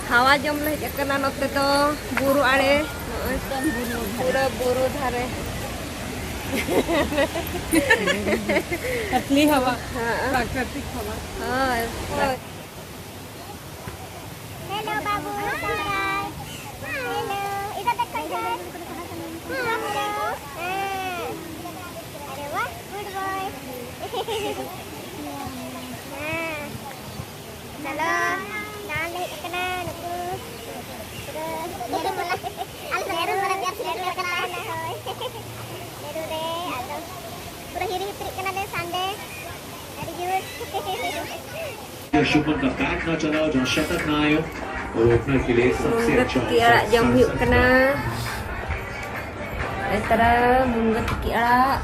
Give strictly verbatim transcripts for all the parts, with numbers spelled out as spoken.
ᱦᱟᱣᱟ ᱡᱚᱢ ᱞᱮ ᱦᱮᱡ ᱟᱠᱟᱱᱟ ᱱᱚᱛᱮ ᱫᱚ, ᱵᱩᱨᱩ ᱟᱲᱮ᱾ ᱱᱚᱜᱼᱚᱭ ᱯᱩᱨᱟᱹ ᱵᱩᱨᱩ ᱫᱷᱟᱨᱮ᱾ ᱟᱥᱞᱤ ᱦᱟᱣᱟ, ᱦᱮᱸ᱾ ᱯᱨᱟᱠᱨᱤᱛᱤᱠ ᱦᱟᱣᱟ᱾ ᱦᱳᱭ, ᱦᱳᱭ᱾ Hello, ᱵᱟᱵᱩ᱾ Hi. Hello. ᱤᱫᱷᱟᱨ ᱫᱮᱠᱷᱚ, ᱤᱫᱷᱟᱨ. Hello. ᱦᱮᱸ. ᱟᱨᱮ ᱣᱟᱦ, good boy. ᱦᱮᱸ. ᱪᱚᱞᱚ, ᱫᱟᱬᱟᱱ ᱞᱮ ᱦᱮᱡ ᱟᱠᱟᱱᱟ, ᱱᱩᱠᱩ ᱯᱩᱨᱟᱹ ᱱᱮᱨᱩ ᱢᱟᱞᱟ, ᱟᱞᱮ ᱫᱚ ᱱᱮᱨᱩ ᱢᱟᱞᱟ ᱛᱮᱭᱟᱨ ᱥᱮᱴᱮᱨ ᱟᱠᱟᱱᱟ, ᱦᱳᱭ. ᱱᱮᱨᱩ ᱨᱮ, ᱟᱫᱚ ᱯᱩᱨᱟᱹ ᱦᱤᱨᱤ ᱦᱤᱯᱤᱨᱤᱜ ᱠᱟᱱᱟᱞᱮ, Sunday, ᱟᱹᱰᱤ ᱡᱳᱨ. शुभमन का बैट ना चला और जहां शतक ना आया और ओपनर के लिए सबसे ᱢᱩᱱᱜᱟᱹ अच्छा ᱛᱤᱠᱤ ᱟᱲᱟᱜ ᱡᱚᱢ ᱦᱩᱭᱩᱜ ᱠᱟᱱᱟ᱾ ᱮᱛᱨᱟ ᱢᱩᱱᱜᱟᱹ ᱛᱤᱠᱤ ᱟᱲᱟᱜ᱾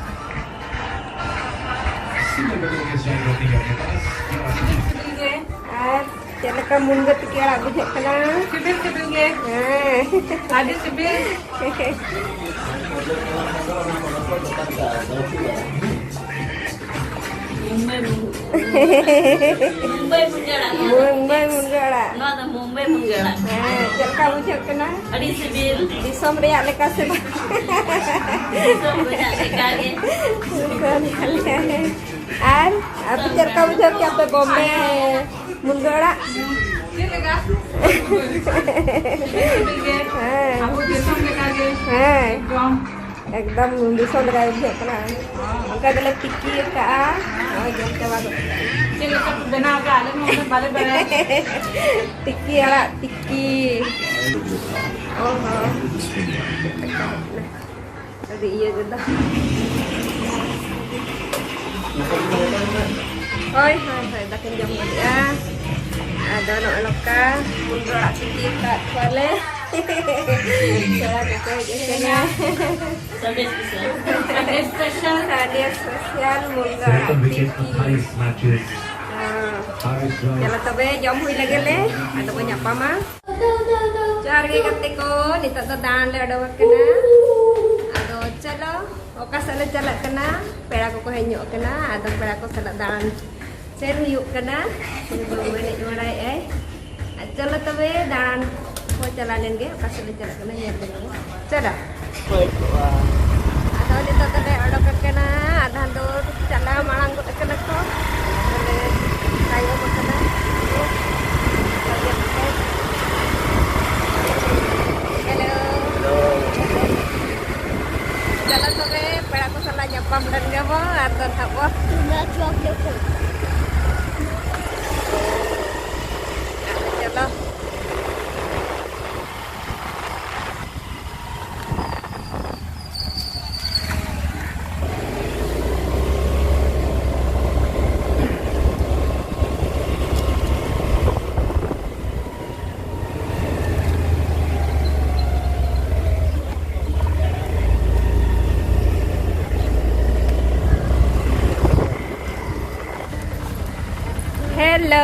ᱟᱨ ᱪᱮᱫ ᱞᱮᱠᱟ ᱢᱩᱱᱜᱟᱹ ᱛᱤᱠᱤ ᱟᱲᱟᱜ ᱵᱩᱡᱷᱟᱹᱜ ᱠᱟᱱᱟ? ᱥᱤᱵᱤᱞ, ᱥᱤᱵᱤᱞ ᱜᱮ᱾ ᱦᱮᱸ᱾ ᱟᱹᱰᱤ ᱥᱤᱵᱤᱞ᱾ ᱢᱩᱢᱵᱟᱭ ᱢᱩᱱᱜᱟᱹ ᱟᱲᱟᱜ ᱱᱚᱣᱟ ᱫᱚ᱾ ᱢᱩᱢᱵᱟᱭ ᱢᱩᱱᱜᱟᱹ ᱟᱲᱟᱜ᱾ ᱱᱚᱣᱟ ᱫᱚ ᱢᱩᱢᱵᱟᱭ ᱢᱩᱱᱜᱟᱹ ᱟᱲᱟᱜ᱾ ᱦᱮᱸ, ᱪᱮᱫ ᱞᱮᱠᱟ ᱵᱩᱡᱷᱟᱹᱜ ᱠᱟᱱᱟ? ᱟᱹᱰᱤ ᱥᱤᱵᱤᱞ᱾ ᱫᱤᱥᱚᱢ ᱨᱮᱭᱟᱜ ᱞᱮᱠᱟ ᱥᱮ ᱵᱟᱝ? ᱫᱤᱥᱚᱢ ᱨᱮᱭᱟᱜ ᱞᱮᱠᱟ ᱜᱮ᱾ ᱫᱤᱥᱚᱢ ᱨᱮᱭᱟᱜ ᱞᱮᱠᱟ ᱜᱮ᱾ ᱟᱨ ᱟᱯᱮ ᱪᱮᱫ ᱞᱮᱠᱟ ᱵᱩᱡᱷᱟᱹᱣ ᱠᱮᱜᱼᱟ ᱯᱮ ᱵᱚᱢᱵᱮ ᱢᱩᱱᱜᱟᱹ ᱟᱲᱟᱜ? ᱪᱮᱫ ᱞᱮᱠᱟ? ᱥᱤᱵᱤᱞ ᱜᱮ᱾ ᱦᱮᱸ᱾ ᱟᱵᱚ ᱫᱤᱥᱚᱢ ᱞᱮᱠᱟ ᱜᱮ᱾ ᱦᱮᱸ᱾ ᱡᱚᱢ᱾ ᱮᱠᱫᱚᱢ ᱫᱤᱥᱚᱢ ᱞᱮᱠᱟ ᱜᱮ ᱵᱩᱡᱷᱟᱹᱜ ᱠᱟᱱᱟ᱾ ᱚᱱᱠᱟ ᱜᱮᱞᱮ ᱛᱤᱠᱤ ᱟᱠᱟᱜᱼᱟ᱾ ᱱᱚᱜᱼᱚᱭ ᱡᱚᱢ ᱪᱟᱵᱟ ᱜᱚᱫ ᱠᱟᱜᱼᱟ᱾ ᱪᱮᱫ ᱞᱮᱠᱟ ᱯᱮ ᱵᱮᱱᱟᱣ ᱟᱠᱟᱫᱼᱟ? ᱟᱞᱮ ᱢᱟ ᱩᱱᱟᱹᱜ ᱵᱟᱞᱮ ᱵᱟᱲᱟᱭᱟ᱾ ᱛᱤᱠᱤ ᱟᱲᱟᱜ ᱛᱤᱠᱤ᱾ ᱚ ᱦᱚᱸ᱾ ᱟᱹᱰᱤ ᱤᱭᱟᱹ ᱜᱮᱫᱚ᱾ ᱦᱳᱭ, ᱦᱳᱭ, ᱦᱳᱭ, ᱫᱟᱠᱟᱧ ᱡᱚᱢ ᱜᱚᱫᱮᱜᱼᱟ᱾ ᱟᱫᱚ ᱱᱚᱜᱼᱚ ᱱᱚᱝᱠᱟ ᱢᱩᱱᱜᱟᱹ ᱟᱲᱟᱜ ᱛᱤᱠᱤ ᱟᱠᱟᱫ ᱠᱚᱣᱟᱞᱮ᱾ ᱯᱮᱲᱟ ᱠᱚᱠᱚ ᱦᱮᱡ ᱟᱠᱟᱱᱟ᱾ Sunday special. Sunday special. Sunday special ᱢᱩᱱᱜᱟᱹ ᱟᱲᱟᱜ ᱛᱤᱠᱤ᱾ ᱦᱮᱸ᱾ ᱪᱚᱞᱚ ᱛᱚᱵᱮ, ᱡᱚᱢ ᱦᱩᱭ ᱞᱮᱜᱮ ᱞᱮ, ᱟᱫᱚ ᱵᱚ ᱧᱟᱯᱟᱢᱟ᱾ ᱡᱚᱦᱟᱨ ᱜᱮ ᱜᱟᱛᱮ ᱠᱚ, ᱱᱤᱛᱚᱜ ᱫᱚ ᱫᱟᱬᱟᱱ ᱞᱮ ᱚᱰᱚᱠ ᱟᱠᱟᱱᱟ᱾ ᱟᱫᱚ ᱪᱚᱞᱚ, ᱚᱠᱟ ᱥᱮᱫ ᱞᱮ ᱪᱟᱞᱟᱜ ᱠᱟᱱᱟ? ᱯᱮᱲᱟ ᱠᱚᱠᱚ ᱦᱮᱡ ᱧᱚᱜ ᱟᱠᱟᱱᱟ, ᱟᱫᱚ ᱯᱮᱲᱟ ᱠᱚ ᱥᱟᱞᱟᱜ ᱫᱟᱬᱟᱱ ᱥᱮᱱ ᱦᱩᱭᱩᱜ ᱠᱟᱱᱟ᱾ ᱩᱱᱤ ᱵᱟᱹᱵᱩ ᱮᱱᱮᱡ ᱵᱟᱲᱟᱭᱮᱫ ᱟᱭ᱾ ᱟᱨ ᱪᱚᱞᱚ ᱛᱚᱵᱮ ᱫᱟᱬᱟᱱ ᱠᱚ ᱪᱟᱞᱟᱣ ᱞᱮᱱ ᱜᱮ, ᱚᱠᱟ ᱥᱮᱫ ᱞᱮ ᱪᱟᱞᱟᱜ ᱠᱟᱱᱟ ᱧᱮᱞ ᱞᱮᱱ ᱜᱮ᱾ ᱪᱚᱞᱚ᱾ ᱟᱫᱚ ᱱᱤᱛᱚᱜ ᱫᱚᱞᱮ ᱚᱰᱚᱠ ᱟᱠᱟᱱᱟ, ᱟᱫᱷᱟᱱ ᱫᱚ ᱪᱟᱞᱟᱣ ᱢᱟᱲᱟᱝ ᱜᱚᱫ ᱟᱠᱟᱱᱟ ᱠᱚ, ᱟᱫᱚᱞᱮ ᱛᱟᱭᱚᱢ ᱟᱠᱟᱱᱟ᱾ ᱦᱮᱞᱳ᱾ ᱪᱚᱞᱚ ᱛᱚᱵᱮ ᱯᱮᱲᱟ ᱠᱚ ᱥᱟᱞᱟᱜ ᱧᱟᱯᱟᱢ ᱞᱮᱱ ᱜᱮᱵᱚ, ᱟᱨ ᱫᱚ ᱱᱟᱦᱟᱜ ᱵᱚ ᱪᱚᱞᱚ᱾ हेलो।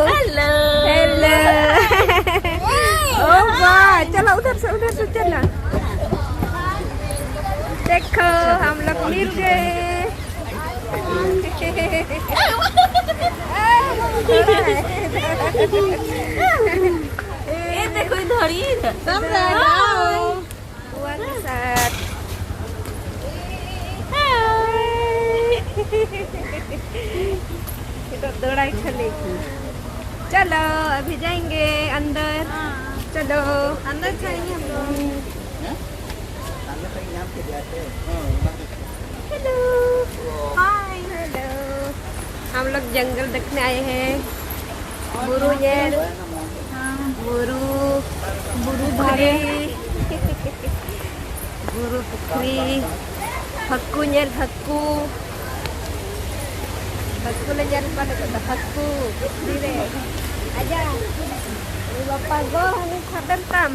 हेलो। हेलो। ओ वाह, चलो उधर से, उधर से चलो। देखो, हम लोग मिल गए। ये देखो, इधर ही, इधर। सब रहे। बुआ के साथ। ये तो दौड़ाई खले। चलो, अभी जाएंगे अंदर। चलो। अंदर जाएंगे हम लोग। हेलो। हाय। हेलो। हम लोग जंगल देखने आए हैं। बुरु ये। हाँ। बुरु। बुरु पुखरी। बुरु पुखरी। हक्कू ᱧᱮᱞ ᱦᱟᱹᱠᱩ᱾ ᱦᱟᱹᱠᱩ ᱞᱮ ᱧᱮᱞ ᱠᱚᱣᱟ ᱱᱤᱛᱚᱜ ᱫᱚ, ᱦᱟᱹᱠᱩ ᱯᱩᱠᱷᱨᱤ ᱨᱮ᱾ ᱟᱡᱟ, ᱩᱱᱤ ᱵᱟᱯᱟ ᱜᱚ, ᱦᱟᱹᱱᱤ ᱥᱟᱵᱮᱱ ᱛᱟᱢ᱾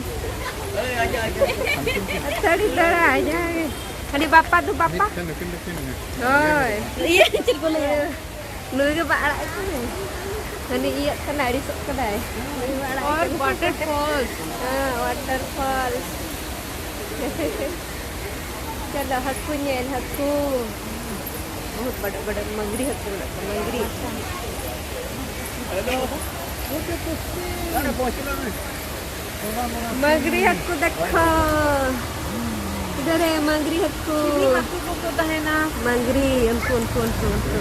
ᱟᱹᱛᱷᱟᱹᱲᱤ ᱫᱚᱨᱟ, ᱡᱟᱦᱟᱸ ᱜᱮ᱾ ᱦᱟᱹᱱᱤ ᱵᱟᱯᱟ ᱫᱚ ᱵᱟᱯᱟ᱾ ᱢᱤᱫᱴᱮᱱ ᱱᱩᱠᱤᱱ ᱫᱚᱠᱤᱱ ᱦᱳᱭ᱾ ᱤᱭᱟᱹ ᱪᱮᱫ ᱠᱚ ᱞᱟᱹᱭᱟ? ᱱᱩᱭ ᱜᱮ ᱵᱟᱝ ᱟᱲᱟᱜ ᱠᱟᱱᱟᱭ᱾ ᱦᱟᱹᱱᱤ ᱤᱭᱟᱹᱜ ᱠᱟᱱᱟᱭ, ᱟᱹᱲᱤᱥᱚᱜ ᱠᱟᱱᱟᱭ᱾ ᱱᱩᱭ ᱵᱟᱝ ᱟᱲᱟᱜ ᱟᱨ ᱠᱟᱱᱟᱭ᱾ Waterfalls᱾ ᱦᱮᱸ, waterfalls᱾ ᱪᱚᱞᱚ, ᱦᱟᱹᱠᱩ ᱧᱮᱞ, ᱦᱟᱹᱠᱩ᱾ ᱵᱚᱦᱩᱛ ᱵᱟᱰᱟ ᱵᱟᱰᱟ ᱢᱟᱹᱜᱽᱨᱤ ᱦᱟᱹᱠᱩ ᱢᱮᱱᱟᱜ ᱠᱚᱣᱟ, ᱢᱟᱹᱜᱽᱨᱤ᱾ ᱢᱟᱜᱽᱨᱤ ᱦᱟᱹᱠᱩ ᱫᱮᱠᱷᱚ᱾ ᱤᱫᱷᱟᱨ ᱦᱮ ᱢᱟᱜᱽᱨᱤ ᱦᱟᱹᱠᱩ᱾ ᱪᱤᱞᱤ ᱦᱟᱹᱠᱩ ᱠᱚᱠᱚ ᱛᱟᱦᱮᱱᱟ? ᱢᱟᱜᱽᱨᱤ, ᱩᱱᱠᱩ, ᱩᱱᱠᱩ, ᱩᱱᱠᱩ, ᱩᱱᱠᱩ᱾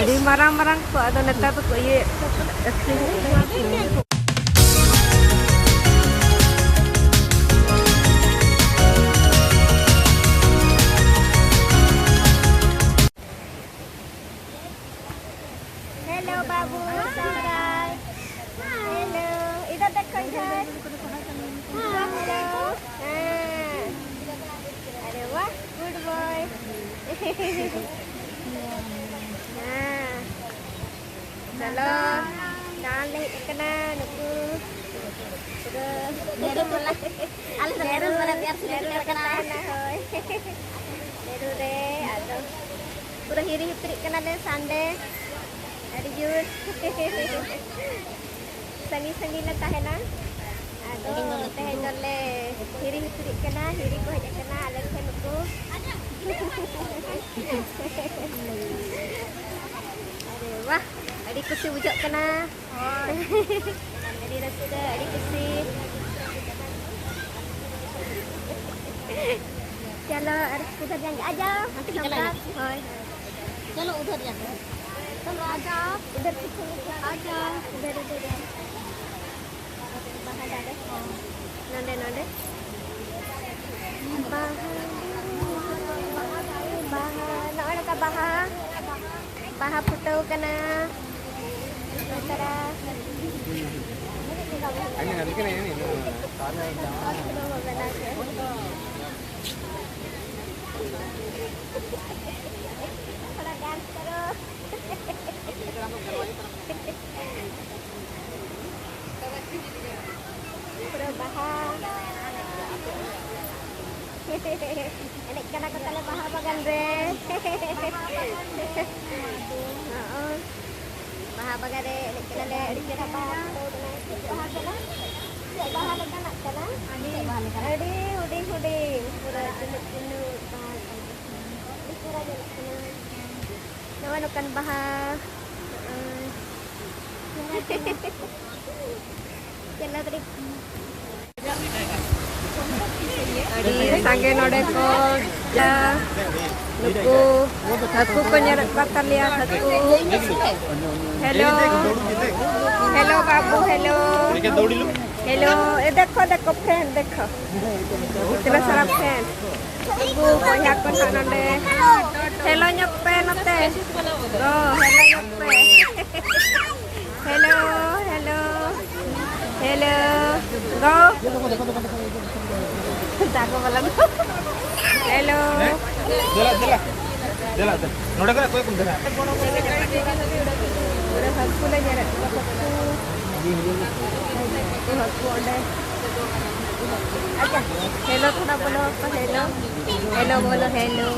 ᱟᱹᱰᱤ ᱢᱟᱨᱟᱝ ᱢᱟᱨᱟᱝ ᱠᱚ, ᱟᱫᱚ ᱱᱮᱛᱟᱨ ᱫᱚᱠᱚ ᱤᱭᱟᱹᱭᱮᱫ ᱠᱚᱣᱟ, ᱟᱹᱠᱷᱨᱤᱧᱮᱫ ᱠᱚᱣᱟ ᱠᱚ᱾ Hello बाबू, सागर। Hello, इधर देखो, इधर। Hello। हाँ। अरे वाह, good boy। हाँ। चलो, ᱫᱟᱬᱟᱱ ᱞᱮ ᱦᱮᱡ ᱟᱠᱟᱱᱟ, ᱱᱩᱠᱩ ᱯᱩᱨᱟᱹ ᱱᱮᱨᱩᱞ ᱵᱟᱞᱟ᱾ ᱟᱞᱮ ᱫᱚ ᱱᱮᱨᱩᱞ ᱵᱟᱞᱟ ᱵᱮᱭᱟᱨ ᱥᱤᱞᱮ ᱱᱮᱨᱩᱞ ᱥᱮᱴᱮᱨ ᱠᱟᱱᱟ᱾ ᱛᱟᱦᱮᱱᱟ, ᱦᱳᱭ᱾ ᱱᱮᱨᱩᱞ ᱨᱮ, ᱟᱫᱚ ᱯᱩᱨᱟᱹ ᱦᱤᱨᱤ ᱦᱤᱯᱤᱨᱤᱜ ᱠᱟᱱᱟᱞᱮ Sunday, ᱟᱹᱰᱤ ᱡᱳᱨ᱾ ᱥᱟᱺᱜᱤᱧ ᱥᱟᱺᱜᱤᱧ ᱞᱮ ᱛᱟᱦᱮᱱᱟ᱾ ᱟᱫᱚ ᱛᱮᱦᱮᱧ ᱫᱚᱞᱮ ᱦᱤᱨᱤ ᱦᱤᱯᱤᱨᱤᱜ ᱠᱟᱱᱟ, ᱦᱤᱨᱤ ᱠᱚ ᱦᱮᱡ ᱟᱠᱟᱱᱟ ᱟᱞᱮ ᱴᱷᱮᱱ ᱱᱩᱠᱩ᱾ ᱟᱨᱮ ᱵᱟᱦ, ᱟᱹᱰᱤ ᱠᱩᱥᱤ ᱵᱩᱡᱷᱟᱹᱜ ᱠᱟᱱᱟ᱾ ᱟᱹᱰᱤ ᱨᱟᱹᱥᱠᱟᱹ, ᱟᱹᱰᱤ ᱠᱩᱥᱤ᱾ चलो, अरे उधर जाएंगे, आ जाओ। हाँ, ठीक है, चलो। हाँ, हाँ। चलो, उधर जाते हैं। चलो, आ जाओ। इधर पीछे, आ जाओ। इधर, इधर, इधर। ᱵᱟᱦᱟ ᱫᱟᱨᱮ᱾ ᱱᱚᱰᱮ, ᱱᱚᱰᱮ᱾ ᱵᱟᱦᱟ, ᱵᱟᱦᱟ, ᱱᱚᱜᱼᱚᱭ ᱱᱚᱝᱠᱟ ᱵᱟᱦᱟ, ᱵᱟᱦᱟ ᱯᱷᱩᱴᱟᱹᱣ ᱠᱟᱱᱟ᱾ ᱛᱟᱨᱟ᱾ ᱛᱷᱚᱲᱟ dance ᱠᱟᱨᱚ᱾ ᱯᱩᱨᱟᱹ ᱵᱟᱦᱟ᱾ ᱮᱱᱮᱡ ᱠᱟᱱᱟ ᱠᱚ ᱛᱟᱞᱮ ᱵᱟᱦᱟ ᱵᱟᱜᱟᱱ ᱨᱮ᱾ ᱦᱚᱸ, ᱵᱟᱦᱟ ᱵᱟᱜᱟᱱ ᱨᱮ ᱮᱱᱮᱡ ᱠᱟᱱᱟᱞᱮ, ᱟᱹᱰᱤ ᱪᱮᱦᱨᱟ ᱵᱟᱦᱟ ᱯᱷᱩᱴᱟᱹᱣ ᱠᱟᱱᱟ᱾ ᱪᱮᱫ ᱵᱟᱦᱟ ᱠᱟᱱᱟ? ᱪᱮᱫ ᱵᱟᱦᱟ ᱞᱮᱠᱟᱱᱟᱜ ᱠᱟᱱᱟ? ᱟᱹᱰᱤ ᱦᱩᱰᱤᱧ ᱦᱩᱰᱤᱧ, ᱯᱩᱨᱟᱹ ᱪᱩᱱᱩᱡ ᱪᱩᱱᱩᱡ ᱵᱟᱦᱟ ᱠᱟᱱᱟ᱾ ᱟᱹᱰᱤ ᱪᱮᱦᱨᱟ ᱧᱮᱞᱚᱜ ᱠᱟᱱᱟ᱾ ᱱᱚᱜᱼᱚᱭ ᱱᱚᱝᱠᱟᱱ ᱵᱟᱦᱟ, ᱱᱚᱜᱼᱚᱭ᱾ ᱟᱹᱰᱤ ᱥᱟᱸᱜᱮ ᱱᱚᱰᱮ ᱠᱚ, ᱡᱟ, ᱱᱩᱠᱩ ᱦᱟᱹᱠᱩ ᱠᱚ ᱧᱮᱞᱮᱫ ᱠᱚ ᱛᱟᱞᱮᱭᱟ, ᱦᱟᱹᱠᱩ᱾ ᱦᱮᱞᱳ, ᱦᱮᱞᱳ ᱵᱟᱹᱵᱩ, ᱦᱮᱞᱳ᱾ ᱦᱮᱞᱳ, ᱮ ᱫᱮᱠᱷᱚ, ᱫᱮᱠᱷᱚ, friend, ᱫᱮᱠᱷᱚ᱾ ᱤᱛᱱᱟ ᱥᱟᱨᱟ friend᱾ ᱱᱩᱠᱩ ᱵᱚᱭᱦᱟ ᱠᱚ ᱱᱟᱦᱟᱜ ᱱᱚᱰᱮ᱾ ᱦᱮᱞᱳ ᱧᱚᱜ ᱯᱮ ᱱᱚᱛᱮ᱾ ᱜᱚ, ᱦᱮᱞᱳ ᱧᱚᱜ ᱯᱮ᱾ Hello, hello, hello. ᱜᱚ᱾ ᱫᱟᱜᱚ ᱵᱟᱞᱟ ᱫᱚ᱾ ᱦᱮᱞᱳ᱾ ᱫᱮᱞᱟ, ᱫᱮᱞᱟ᱾ ᱫᱮᱞᱟ, ᱫᱮᱞᱟ᱾ ᱱᱚᱰᱮ ᱠᱷᱚᱱᱟᱜ ᱚᱠᱚᱭ ᱠᱚᱢ ᱫᱮᱞᱟ? ᱯᱩᱨᱟᱹ ᱦᱟᱹᱠᱩ ᱞᱮ ᱧᱮᱞᱮᱫ ᱠᱚᱣᱟ, ᱦᱟᱹᱠᱩ᱾ ᱦᱟᱹᱠᱩ ᱚᱸᱰᱮ᱾ ᱟᱪᱪᱷᱟ, hello ᱛᱷᱚᱲᱟ ᱵᱚᱞᱚ ᱟᱠᱚ, hello᱾ Hello ᱵᱚᱞᱚ, hello᱾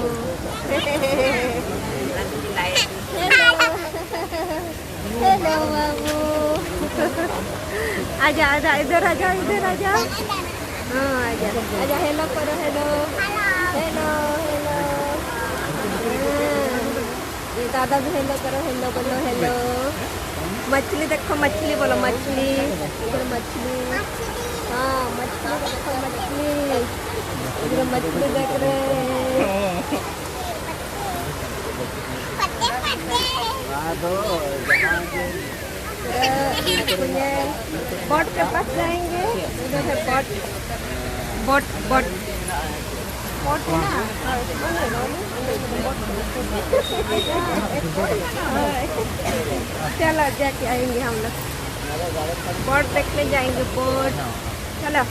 Hello᱾ Hello ᱵᱟᱹᱵᱩ᱾ आजा, आजा, इधर आजा, इधर आजा। हाँ, आजा, आजा, hello करो, hello। Hello, hello। हाँ। ये दादा भी hello करो, hello बोलो, hello। मछली देखो, मछली बोलो, मछली। इधर मछली। हाँ, मछली को देखो, मछली। इधर मछली देख रहे हैं। पूरा बोट के पास जाएंगे। उधर है बोट, बोट, बोट। बोट है ना? हाँ, इसको ले लो। चलो, जाके आएंगे हम लोग। बोट देखने जाएंगे, बोट। चलो,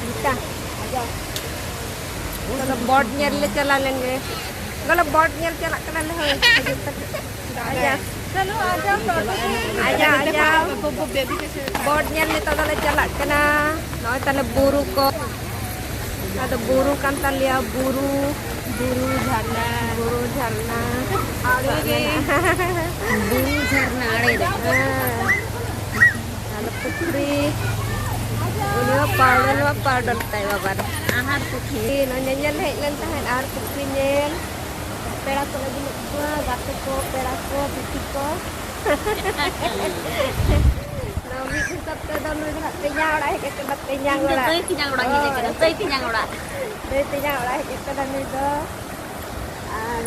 बेटा, आ जाओ। चलो, बोट ᱧᱮᱞ ᱞᱮ ᱪᱟᱞᱟᱣ ᱞᱮᱱ ᱜᱮ᱾ ᱵᱚᱞᱮ, ᱵᱳᱴ ᱧᱮᱞ ᱪᱟᱞᱟᱜ ᱠᱟᱱᱟᱞᱮ, ᱦᱳᱭ, ᱦᱤᱡᱩᱜ ᱛᱟᱠᱚ᱾ ᱟᱡᱟ᱾ ᱪᱚᱞᱚ, ᱟᱡᱟ, ᱴᱚᱴᱚ ᱥᱮᱫ᱾ ᱟᱡᱟ, ᱟᱡᱟ᱾ ᱵᱳᱴ ᱧᱮᱞ ᱱᱤᱛᱚᱜ ᱫᱚᱞᱮ ᱪᱟᱞᱟᱜ ᱠᱟᱱᱟ᱾ ᱱᱚᱜᱼᱚᱭ ᱛᱟᱞᱮ ᱵᱩᱨᱩ ᱠᱚ᱾ ᱟᱫᱚ ᱵᱩᱨᱩ ᱠᱟᱱ ᱛᱟᱞᱮᱭᱟ, ᱵᱩᱨᱩ᱾ ᱵᱩᱨᱩ ᱡᱷᱟᱨᱱᱟ᱾ ᱵᱩᱨᱩ ᱡᱷᱟᱨᱱᱟ᱾ ᱟᱲᱮ ᱨᱮ᱾ ᱵᱩᱨᱩ ᱡᱷᱟᱨᱱᱟ ᱟᱲᱮ ᱨᱮ᱾ ᱦᱮᱸ᱾ ᱟᱨ ᱯᱩᱠᱷᱨᱤ᱾ ᱩᱱᱤ ᱢᱟ powder ᱢᱟ powder ᱛᱟᱭ ᱵᱟᱵᱟ ᱨᱮ᱾ ᱟᱦᱟᱨ ᱯᱩᱠᱷᱨᱤ᱾ ᱱᱚᱜᱼᱚᱭ ᱧᱮᱧᱮᱞ ᱦᱮᱡ ᱞᱮᱱ ᱛᱟᱦᱮᱸᱫ ᱟᱦᱟᱨ ᱯᱩᱠᱷᱨᱤ ᱧᱮᱞ᱾ ᱯᱮᱲᱟ ᱠᱚ ᱟᱹᱜᱩ ᱞᱮᱫ ᱠᱚᱣᱟ, ᱜᱟᱛᱮ ᱠᱚ, ᱯᱮᱲᱟ ᱠᱚ, ᱯᱤᱴᱷᱤ ᱠᱚ᱾ ᱱᱚᱣᱟ ᱢᱤᱫ ᱦᱤᱥᱟᱹᱵ ᱛᱮᱫᱚ ᱱᱩᱭ ᱫᱚ ᱦᱟᱸᱜ ᱛᱮᱧᱟᱝ ᱚᱲᱟᱜ ᱦᱮᱡ ᱟᱠᱟᱱᱟ, ᱛᱮᱧᱟᱝ ᱤᱧ ᱫᱚ ᱚᱲᱟᱜ᱾ ᱫᱟᱹᱭ ᱛᱮᱧᱟᱝ ᱚᱲᱟᱜ ᱤᱧ ᱦᱮᱡ ᱟᱠᱟᱱᱟ, ᱦᱳᱭ᱾ ᱫᱟᱹᱭ ᱛᱮᱧᱟᱝ ᱚᱲᱟᱜ᱾ ᱫᱟᱹᱭ ᱛᱮᱧᱟᱝ ᱚᱲᱟᱜ ᱦᱮᱡ ᱟᱠᱟᱱᱟ ᱱᱩᱭ ᱫᱚ᱾ ᱟᱨ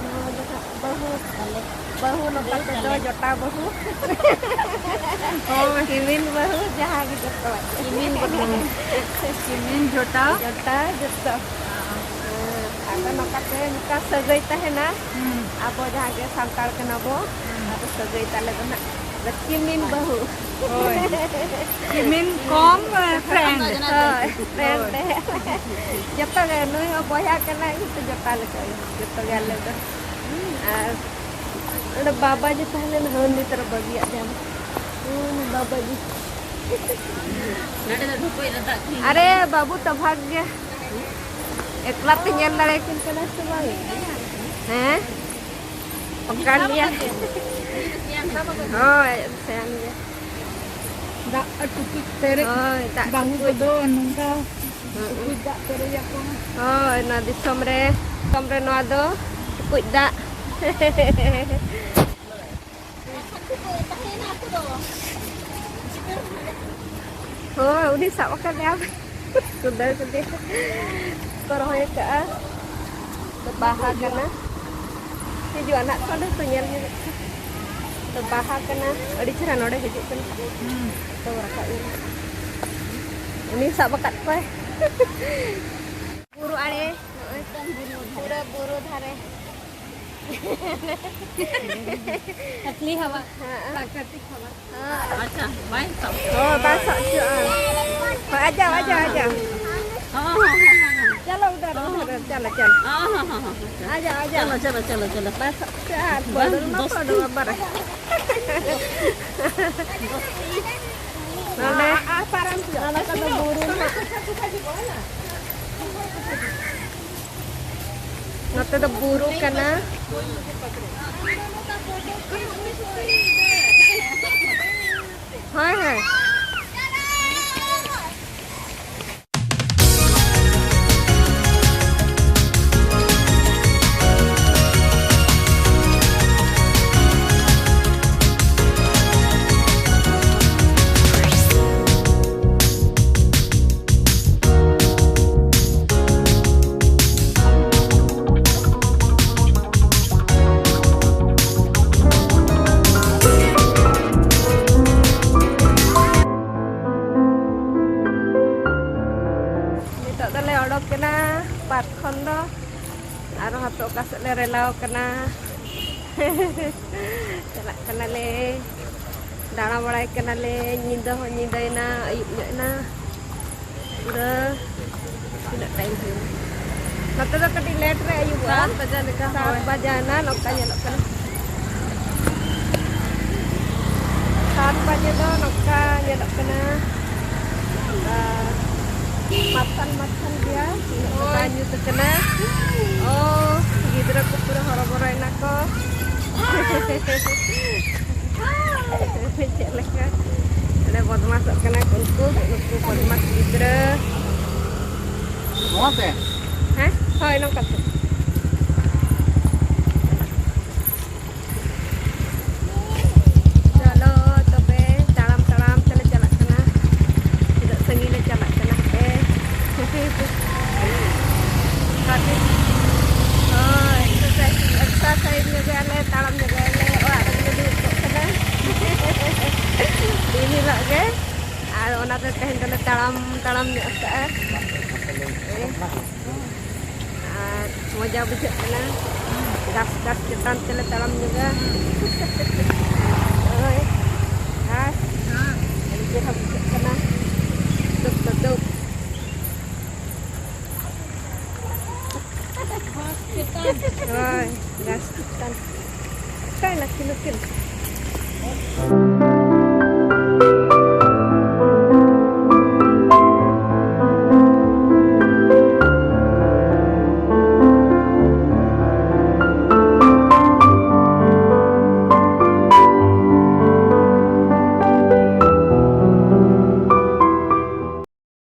ᱱᱚᱣᱟ ᱫᱚ ᱦᱟᱸᱜ ᱵᱟᱹᱦᱩ, ᱵᱟᱹᱦᱩ ᱱᱚᱝᱠᱟ ᱛᱮᱫᱚ ᱡᱚᱴᱟ ᱵᱟᱹᱦᱩ᱾ ᱦᱳᱭ᱾ ᱠᱤᱢᱤᱱ ᱵᱟᱹᱦᱩ ᱡᱟᱦᱟᱸ ᱜᱮ ᱡᱚᱛᱚᱣᱟᱜ ᱜᱮ᱾ ᱠᱤᱢᱤᱱ ᱵᱟᱹᱦᱩ᱾ ᱠᱤᱢᱤᱱ ᱡᱚᱴᱟ᱾ ᱡᱚᱴᱟ ᱡᱚᱛᱚ᱾ ᱦᱮᱸ, ᱟᱫᱚ ᱱᱚᱝᱠᱟᱛᱮ ᱢᱤᱫᱴᱟᱝ ᱥᱟᱹᱜᱟᱹᱭ ᱛᱟᱦᱮᱱᱟ᱾ ᱦᱩᱸ᱾ ᱟᱵᱚ ᱡᱟᱦᱟᱸ ᱜᱮ ᱥᱟᱱᱛᱟᱲ ᱠᱟᱱᱟ ᱵᱚ, ᱦᱩᱸ᱾ ᱟᱫᱚ ᱥᱟᱹᱜᱟᱹᱭ ᱛᱟᱞᱮ ᱫᱚ ᱱᱟᱜ ᱠᱤᱢᱤᱱ ᱵᱟᱹᱦᱩ᱾ ᱦᱳᱭ᱾ ᱠᱤᱢᱤᱱ ᱠᱚᱢ, ᱯᱷᱨᱮᱱᱰ᱾ ᱦᱳᱭ, ᱯᱷᱨᱮᱱᱰ᱾ ᱦᱳᱭ᱾ ᱡᱚᱛᱚ ᱜᱮ ᱱᱩᱭ ᱦᱚᱸ ᱵᱚᱭᱦᱟ ᱠᱟᱱᱟᱭ, ᱤᱧ ᱫᱚ ᱡᱚᱴᱟ ᱞᱮᱠᱟ ᱜᱮ᱾ ᱡᱚᱛᱚ ᱜᱮ ᱟᱞᱮ ᱫᱚ᱾ ᱟᱨ ᱚᱸᱰᱮ ᱵᱟᱵᱟ ᱡᱮ ᱛᱟᱦᱮᱸ ᱞᱮᱱᱟ, ᱦᱟᱹᱱ ᱱᱤᱛ ᱨᱮ ᱵᱟᱹᱜᱤᱭᱟᱜ ᱡᱟᱢ᱾ ᱦᱩᱸ, ᱵᱟᱵᱟ ᱡᱮ᱾ ᱟᱨᱮ ᱵᱟᱹᱵᱩ ᱛᱚ ᱵᱷᱟᱜᱽ ᱜᱮ᱾ ᱮᱠᱞᱟ ᱛᱮ ᱧᱮᱞ ᱫᱟᱲᱮᱭᱟᱠᱤᱱ ᱠᱟᱱᱟ ᱥᱮ ᱵᱟᱝ? ᱦᱮᱸ? ᱯᱟᱠᱟᱲ ᱜᱮᱭᱟ᱾ ᱦᱳᱭ, ᱥᱮᱱ ᱜᱮ᱾ ᱫᱟᱜ ᱴᱩᱠᱩᱡ ᱯᱮᱨᱮᱡ᱾ ᱦᱳᱭ, ᱫᱟᱜ ᱵᱟᱹᱦᱩ ᱴᱩᱠᱩᱡ᱾ ᱠᱚᱫᱚ ᱱᱚᱝᱠᱟ ᱦᱩᱸ᱾ ᱴᱩᱠᱩᱡ ᱫᱟᱜ ᱯᱮᱨᱮᱡ ᱟᱠᱚ᱾ ᱦᱳᱭ, ᱱᱚᱣᱟ ᱫᱤᱥᱚᱢ ᱨᱮ, ᱫᱤᱥᱚᱢ ᱨᱮ ᱱᱚᱣᱟ ᱫᱚ ᱴᱩᱠᱩᱡ ᱫᱟᱜ᱾ ᱦᱳᱭ, ᱩᱱᱤ ᱥᱟᱵ ᱟᱠᱟᱫᱮᱭᱟ᱾ ᱠᱩᱫᱟᱹᱣ ᱠᱮᱫᱮᱭᱟ᱾ ᱠᱚ ᱨᱚᱦᱚᱭ ᱟᱠᱟᱫᱼᱟ᱾ ᱵᱟᱦᱟ ᱠᱟᱱᱟ᱾ ᱦᱤᱡᱩᱜᱼᱟ ᱱᱟᱜ ᱛᱚ, ᱚᱸᱰᱮ ᱛᱚ ᱧᱮᱞ ᱧᱚᱜᱚᱜ ᱠᱟᱱᱟ᱾ ᱛᱚ, ᱵᱟᱦᱟ ᱠᱟᱱᱟ᱾ ᱟᱹᱰᱤ ᱪᱮᱦᱨᱟ ᱱᱚᱰᱮ ᱦᱤᱡᱩᱜ ᱠᱟᱱᱟ᱾ ᱦᱩᱸ᱾ ᱛᱚ, ᱨᱟᱠᱟᱵ ᱮᱱᱟ᱾ ᱩᱱᱤ ᱥᱟᱵ ᱟᱠᱟᱫ ᱠᱚᱣᱟᱭ᱾ ᱵᱩᱨᱩ ᱟᱲᱮ, ᱱᱚᱜᱼᱚᱭ᱾ ᱯᱩᱨᱟᱹ ᱵᱩᱨᱩ ᱫᱷᱟᱨᱮ᱾ ᱟᱥᱞᱤ ᱦᱟᱣᱟ, ᱦᱮᱸ᱾ ᱯᱨᱟᱠᱨᱤᱛᱤᱠ ᱦᱟᱣᱟ᱾ ᱦᱮᱸ᱾ ᱟᱪᱪᱷᱟ, ᱵᱟᱭ ᱥᱟᱵ᱾ ᱦᱳᱭ, ᱵᱟᱭ ᱥᱟᱵ ᱦᱚᱪᱚᱣᱟᱜᱼᱟ᱾ ᱦᱳᱭ, ᱟᱡᱟᱣ, ᱟᱡᱟᱣ, ᱟᱡᱟᱣ᱾ ᱦᱚᱸ, ᱦᱚᱸ, ᱦᱚᱸ, ᱦᱚᱸ, ᱦᱚᱸ᱾ ᱪᱚᱞᱚ, ᱩᱫᱷᱟᱨ, ᱦᱚᱸ, ᱩᱫᱷᱟᱨ, ᱦᱚᱸ᱾ ᱪᱚᱞᱚ, ᱪᱚᱞᱚ᱾ ᱦᱚᱸ, ᱦᱚᱸ, ᱦᱚᱸ, ᱦᱚᱸ, ᱦᱚᱸ᱾ ᱟᱡᱟᱣ, ᱟᱡᱟᱣ᱾ ᱪᱚᱞᱚ, ᱪᱚᱞᱚ, ᱪᱚᱞᱚ, ᱪᱚᱞᱚ᱾ ᱵᱟᱭ ᱥᱟᱵ ᱦᱚᱪᱚᱣᱟᱜᱼᱟ, ᱟᱨ ᱵᱟᱝ, ᱯᱟᱹᱰᱩ ᱢᱟ ᱫᱚᱥ ᱯᱟᱹᱰᱩ, ᱵᱟᱵᱟᱨᱮ᱾ ᱱᱚᱰᱮ, ᱱᱚᱰᱮ ᱠᱚᱫᱚ ᱵᱩᱨᱩ ᱱᱟᱦᱟᱜ᱾ ᱱᱚᱛᱮ ᱫᱚ ᱵᱩᱨᱩ ᱠᱟᱱᱟ᱾ ᱦᱳᱭ, ᱦᱳᱭ᱾ ᱠᱷᱚᱱ ᱫᱚ ᱟᱨᱚ ᱦᱟᱛᱚ ᱚᱠᱟ ᱥᱮᱫ ᱞᱮ ᱨᱮᱞᱟᱣ ᱠᱟᱱᱟ᱾ ᱪᱟᱞᱟᱜ ᱠᱟᱱᱟᱞᱮ, ᱫᱟᱬᱟ ᱵᱟᱲᱟᱭ ᱠᱟᱱᱟᱞᱮ᱾ ᱧᱤᱫᱟᱹ ᱦᱚᱸ ᱧᱤᱫᱟᱹᱭᱮᱱᱟ, ᱟᱹᱭᱩᱵ ᱧᱚᱜ ᱮᱱᱟ ᱯᱩᱨᱟᱹ᱾ ᱛᱤᱱᱟᱹᱜ ᱴᱟᱭᱤᱢ ᱦᱩᱭᱱᱟ? ᱱᱚᱛᱮ ᱫᱚ ᱠᱟᱹᱴᱤᱡ ᱞᱮᱴ ᱨᱮ ᱟᱹᱭᱩᱵᱚᱜᱼᱟ᱾ ᱥᱟᱛ ᱵᱟᱡᱟ ᱞᱮᱠᱟ, ᱥᱟᱛ ᱦᱳᱭ᱾ ᱵᱟᱡᱟᱣᱮᱱᱟ, ᱱᱚᱝᱠᱟ ᱧᱮᱞᱚᱜ ᱠᱟᱱᱟ᱾ ᱥᱟᱛ ᱵᱟᱡᱮ ᱫᱚ ᱱᱚᱝᱠᱟ ᱧᱮᱞᱚᱜ ᱠᱟᱱᱟ᱾ ᱟᱨ ᱢᱟᱨᱥᱟᱞ ᱢᱟᱨᱥᱟᱞ ᱜᱮᱭᱟ, ᱩᱱᱟᱹᱜ ᱫᱚ ᱵᱟᱭ ᱦᱳᱭ᱾ ᱧᱩᱛ ᱠᱟᱱᱟ᱾ ᱳ, ᱜᱤᱫᱽᱨᱟᱹ ᱠᱚ ᱯᱩᱨᱟᱹ ᱦᱚᱨᱚᱵᱚᱨᱚᱭᱮᱱᱟ ᱠᱚ᱾ ᱪᱮᱫ ᱞᱮᱠᱟ ᱚᱸᱰᱮ ᱵᱚᱫᱢᱟᱥᱚᱜ ᱠᱟᱱᱟ ᱠᱚ ᱩᱱᱠᱩ, ᱱᱩᱠᱩ ᱵᱚᱫᱢᱟᱥ ᱜᱤᱫᱽᱨᱟᱹ᱾ ᱱᱚᱣᱟ ᱛᱮ? ᱦᱮᱸ, ᱦᱳᱭ, ᱱᱚᱝᱠᱟ ᱛᱮ᱾ ᱪᱚᱞᱚ ᱛᱚᱵᱮ, ᱛᱟᱲᱟᱢ ᱛᱟᱲᱟᱢ ᱛᱮᱞᱮ ᱪᱟᱞᱟᱜ ᱠᱟᱱᱟ᱾ ᱛᱤᱱᱟᱹᱜ ᱥᱟᱺᱜᱤᱧ ᱞᱮ ᱪᱟᱞᱟᱜ ᱠᱟᱱᱟ ᱦᱟᱯᱮ᱾ ᱦᱳᱭ, ᱮᱠᱥᱟᱨᱥᱟᱭᱤᱡᱽ, ᱮᱠᱥᱟᱨᱥᱟᱭᱤᱡᱽ ᱧᱚᱜᱟᱞᱮ, ᱛᱟᱲᱟᱢ ᱧᱚᱜᱟᱞᱮ, ᱚᱲᱟᱜ ᱨᱮᱜᱮ ᱞᱮ ᱫᱩᱲᱩᱵ ᱠᱚᱜ ᱠᱟᱱᱟ᱾ ᱫᱤᱱ ᱦᱤᱞᱳᱜ ᱜᱮ᱾ ᱟᱨ ᱚᱱᱟᱛᱮ ᱛᱮᱦᱮᱧ ᱫᱚᱞᱮ ᱛᱟᱲᱟᱢ, ᱛᱟᱲᱟᱢ ᱧᱚᱜ ᱠᱟᱜᱼᱟ᱾ ᱟᱨ ᱢᱚᱡᱟ ᱵᱩᱡᱷᱟᱹᱜ ᱠᱟᱱᱟ᱾ ᱜᱷᱟᱥ, ᱜᱷᱟᱥ ᱪᱮᱛᱟᱱ ᱛᱮᱞᱮ ᱛᱟᱲᱟᱢ ᱧᱚᱜᱟ᱾ ᱦᱳᱭ, ᱜᱷᱟᱥ᱾ ᱟᱹᱰᱤ ᱪᱮᱦᱨᱟ ᱵᱩᱡᱷᱟᱹᱜ ᱠᱟᱱᱟ᱾ ᱫᱩᱠ ᱫᱚ ᱫᱩᱠ᱾ ᱦᱳᱭ, ᱜᱷᱟᱥ ᱪᱮᱛᱟᱱ᱾ ᱚᱠᱟᱭ ᱱᱟᱹᱠᱤᱱ ᱱᱩᱠᱤᱱ?